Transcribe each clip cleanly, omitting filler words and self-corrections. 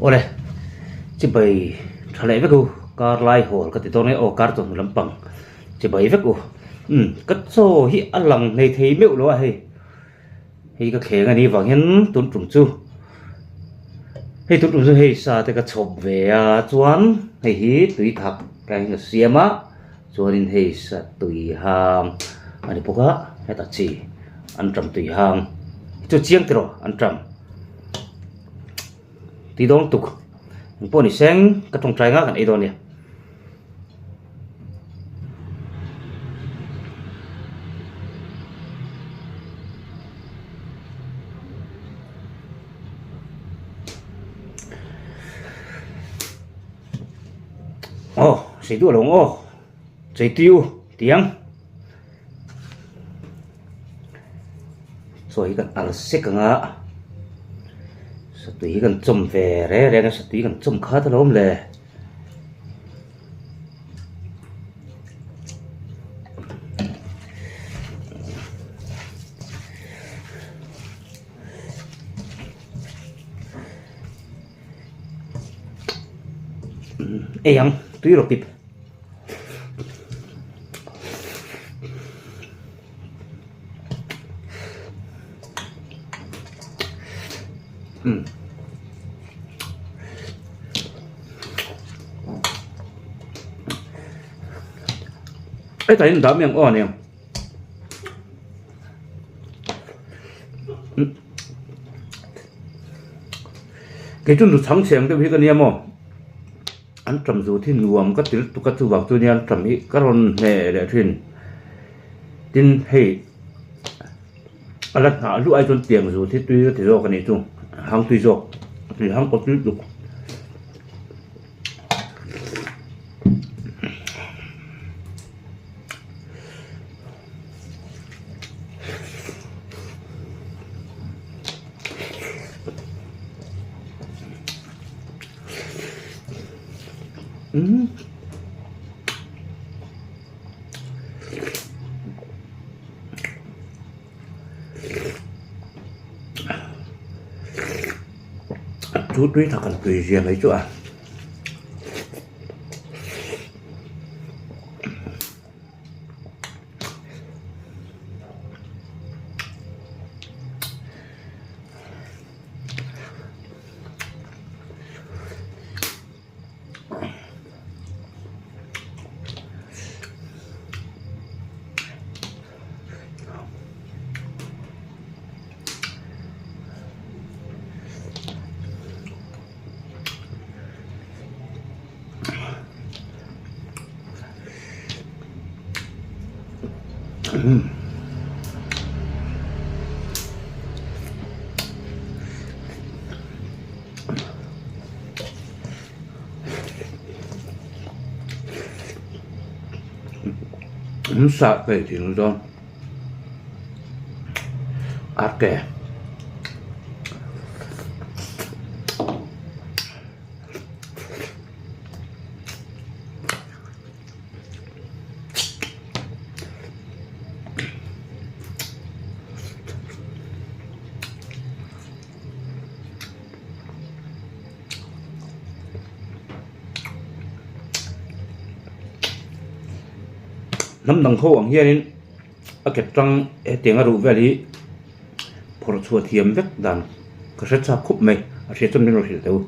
Awle chibai tha leh vek u kar lai hawl ka ti dawn e aw kar chawhnu lampang chibai vek u umm ka chaw hi a lang hnei thei meuh lo a hei hei ka thleng a nih vang hian tun tum chu hei tun tum chu hei sa te ka chhawp ve a chuan hei hi tui thak ka in ka siam a chuanin hei sa tui hang a ni bawk a hetah chi an ṭam tui hang chu chiang tiraw an ṭam. Tui dawn tuk eng pawh ni seng ka tawngtai nga kan ei dawn nia. Aw sei duh lo ang aw chei tui u tiang Chaw hi kan al sek ang a, satui hi kan chawm ve reng reng a, satui kan chawm khat alawm le. Ei ang tui rawh pip. Umm. Hetah hian dah mai ang aw aniang. Kei chu nu chhang chheng deuh hi ka nia maw. An ṭam zut hi nuam ka ti lutuk a chuvang chu nia an ṭam hi ka rawn hneh leh ṭhin. Tin hei a la hnah luah ai chuan tiang zut hi tui ka ti zawk a nih chu hang tui zawk tui hang pawh tui lutuk. Umm. Chu tui tak an tui zia mai chu a. An sah peih thin dawn a ke. Hnam dang ho ang hianin a kep tang hetiang a ruh vel hi phawrh chhuah thiam vek dan ka hre chak khup mai a hria chuan min rawn hrilh teh u.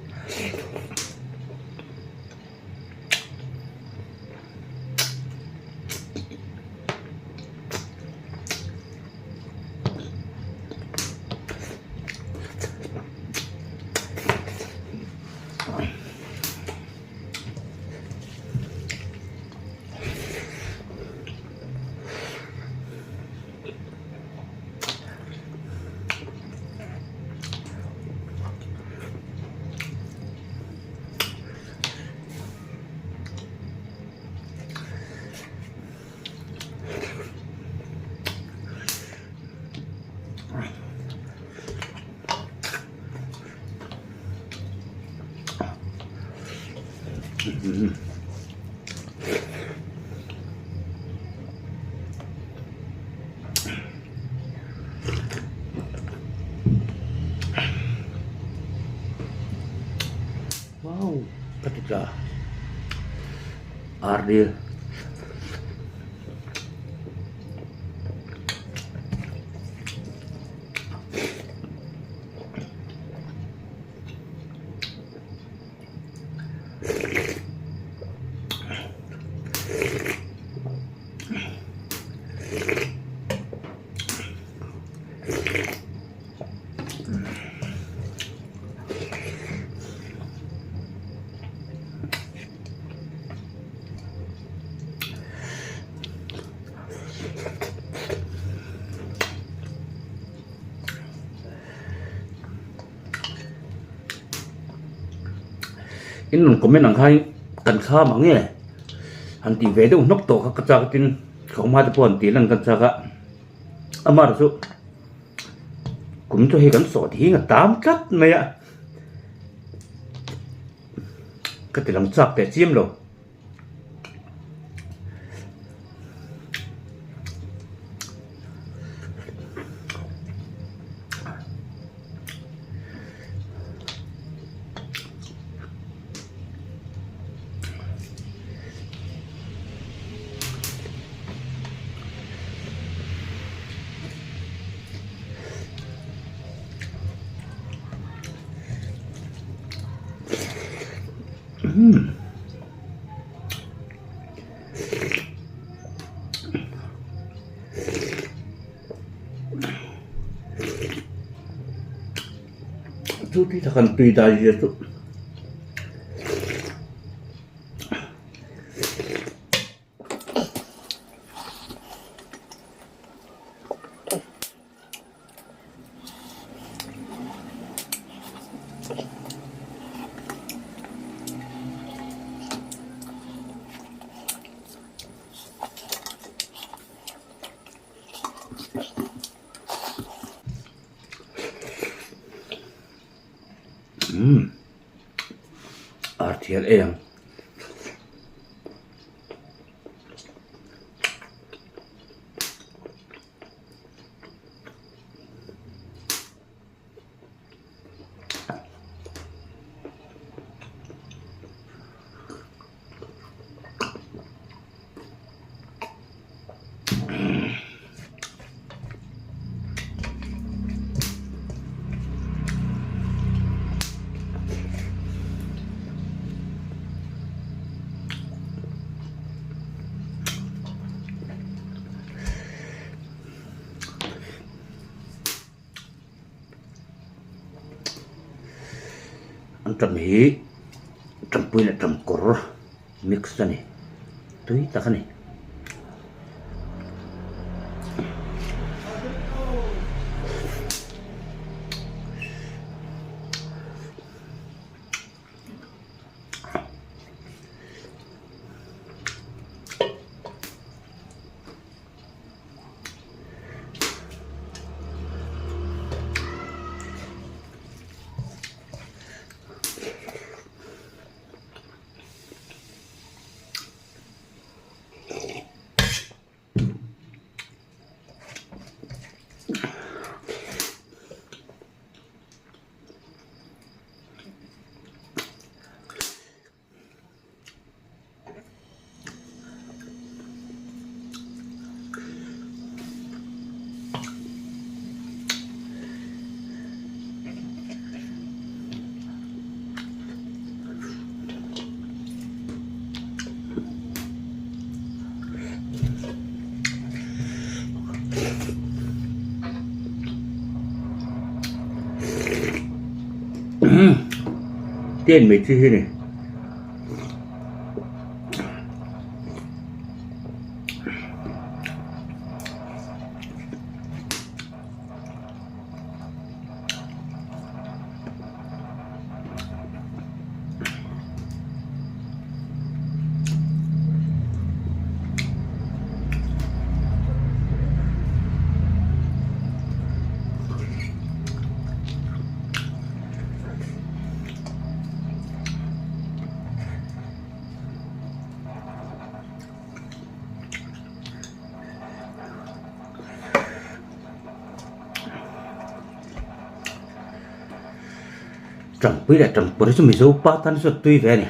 Ardil. In rawn comment ang khan kan thlam ang nge han tih ve deuh hnawk tawh kha ka chak tin thawmhma te pawh han tih lan ka chak a amah chu kum chu hei kan sawh ding a tam tlat mai a ka ti lang chak teh chiam lo. Chu ti tak an tui dai zia chu. Umm ar thial ei ang. An tam hi tampui leh tamkawr mix a ni tui tak a ni. Ten mai chi hi ni. Tangpui leh tangpawr hi chu Mizo pa tan chuan tui ve a ni.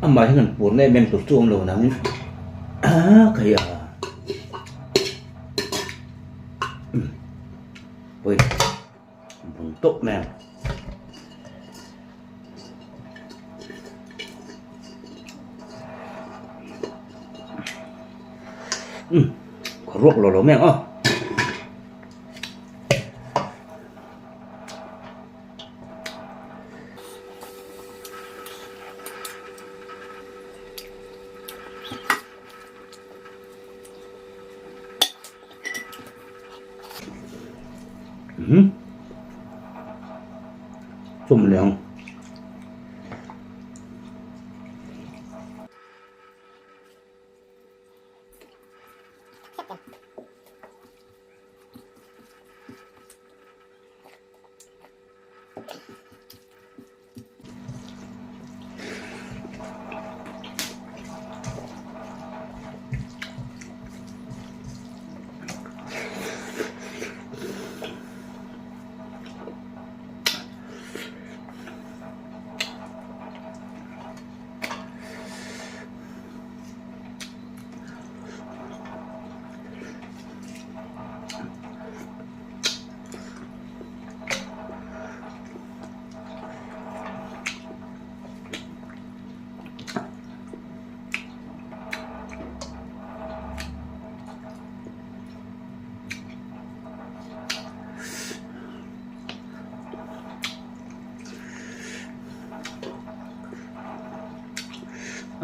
Amah hian an purna em em tur chu awm lo nangin ah ka hei a pawi bun tawp mai ang. Umm ka ruak lo lo mai ang aw. Umm chawm leh ang.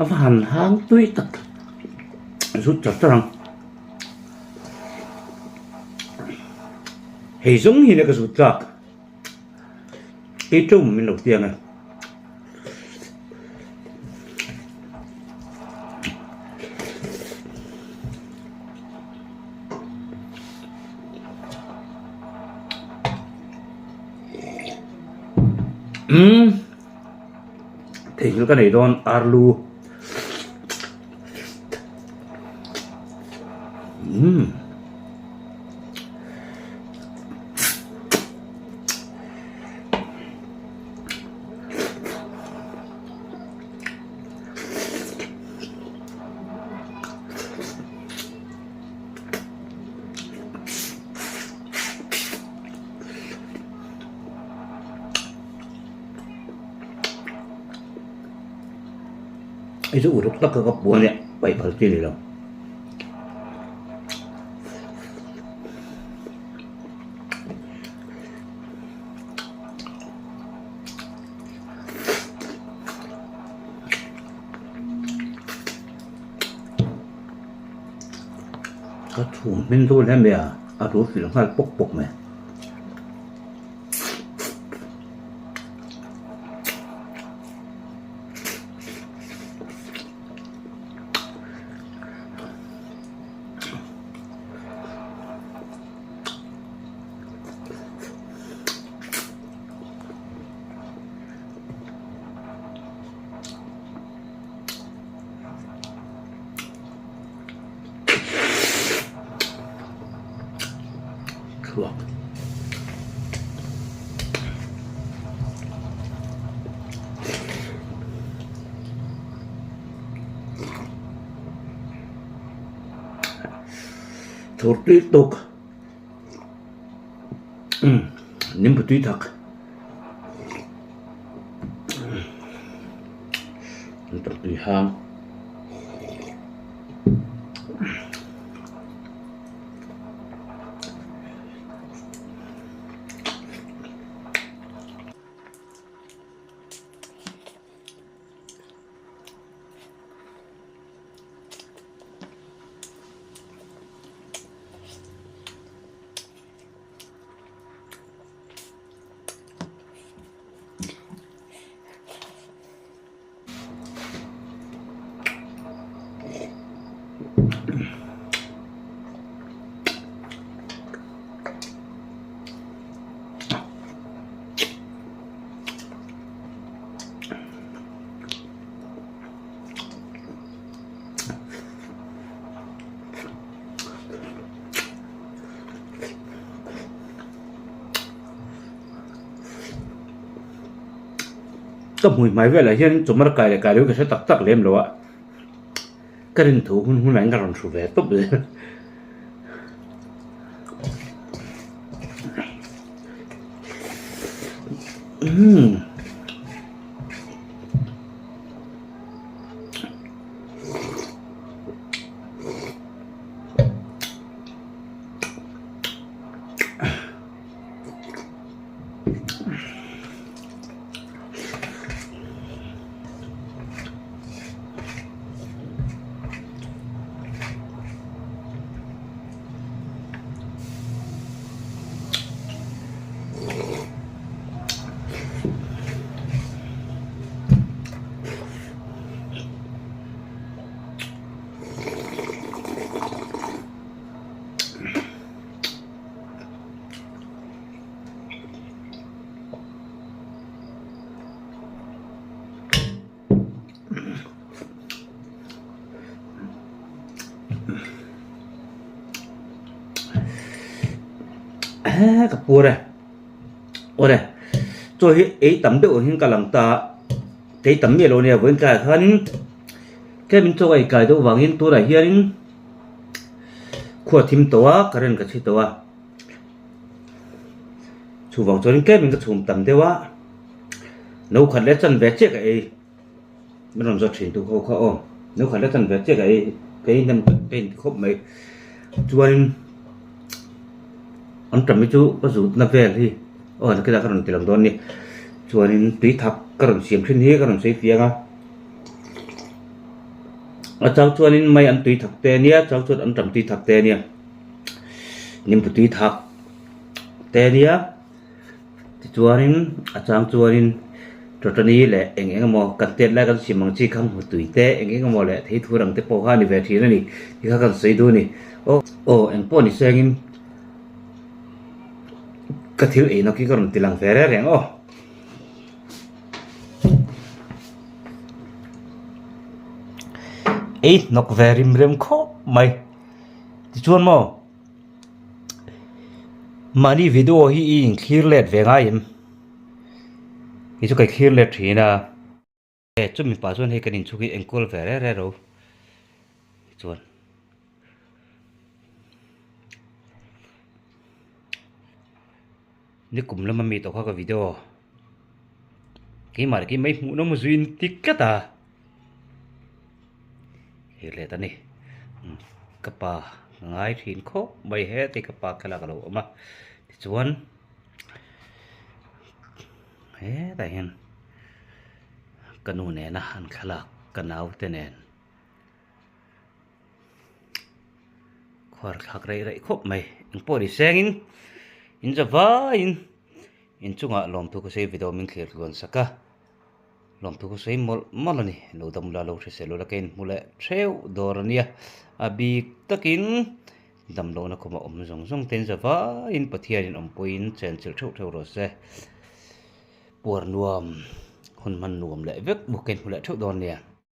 A va han hang tui tak zut char char ang hei zawng hi ka zut tlak kei ṭawng min lo tiang e. Umm theihnghilh ka nei dawn arlu umm Hei chu uluk tak a ka pu a nia paih phal chi a ni lo. Ka chhum hmin dawn hle mai a, a tul filh nghal pawk pawk mai. Thluak. Thur tui tuk. Umm nimbu tui tak. An tui hang. Ka hmui hmai velah hian chawmar kai leh kai lo hi ka hre tak tak lem lo a, ka rin thu hun hunah hian ka rawn hru ve tawp zel. Umm. He ka pur e awle chaw hi ei tam deuh hian ka lang ta a ei tam miah lo ania vawiin tlaiah khanin tlem in chaw a inkai deuh vangin tunah hianin khua thim tawh a current ka chhi tawh a chuvang chuanin tlem in ka chhum tam deuh a no khat leh chan ve chiah ka ei min rawn zawt thin tu ho kha aw no khat leh chan ve chiah ka ei ka ei hnem ka inti khawp mai chuanin an tam hi chu ka zut na vel hi aw nakina ka rawn ti lang dawn a ni chuanin tui thak ka rawn siam thin hi ka rawn sawi fiang a. A chang chuanin mai an tui thak te ania chang chuan an tam tui thak te ania nimbu tui thak te ania tichuanin a chang chuanin chawtani leh eng eng emaw kan tet lai kan siam ang chi kha hmu tui te eng eng emaw leh thei thur ang te pawh kha a ni ve thin a ni tikha kan sawi duh a ni aw aw eng pawh ni sengin ka thil ei nawk hi ka rawn ti lang ve reng reng aw. Ei hnawk ve rim rem khawp mai tichuan maw mahni video hi i inthlir let ve ngai em kei chu ka thlir let thin a chumi pah chuan hei kan inchhung hi enkawl ve reng reng ro chuan. Ni kum lama mi tawh kha ka video keimah leh keimah i hmuh nawm zui in ti tlat a hei let a ni ka pa ka ngai thin khawp mai heti ka pa thlalak a lo awm a tichuan hetah hian ka nu nena an thlalak ka naute nen. Khuar thlak raih raih khawp mai engpawh ni sengin in za vaiin inchungah lawmthu ka sawi video min thlir tluan sak a lawmthu ka sawi mawlh mawlh a ni lo dam la lo hrisel ula ka inhmu leh theuh dawr a nia a bik takin damlohna khawma awm zawng zawng te in za vaiin Pathianin awmpuiin chenchilh theuh theuh rawh se puar nuam hun hman nuam leh vek bawk ka inhmu leh theuh dawn a nia.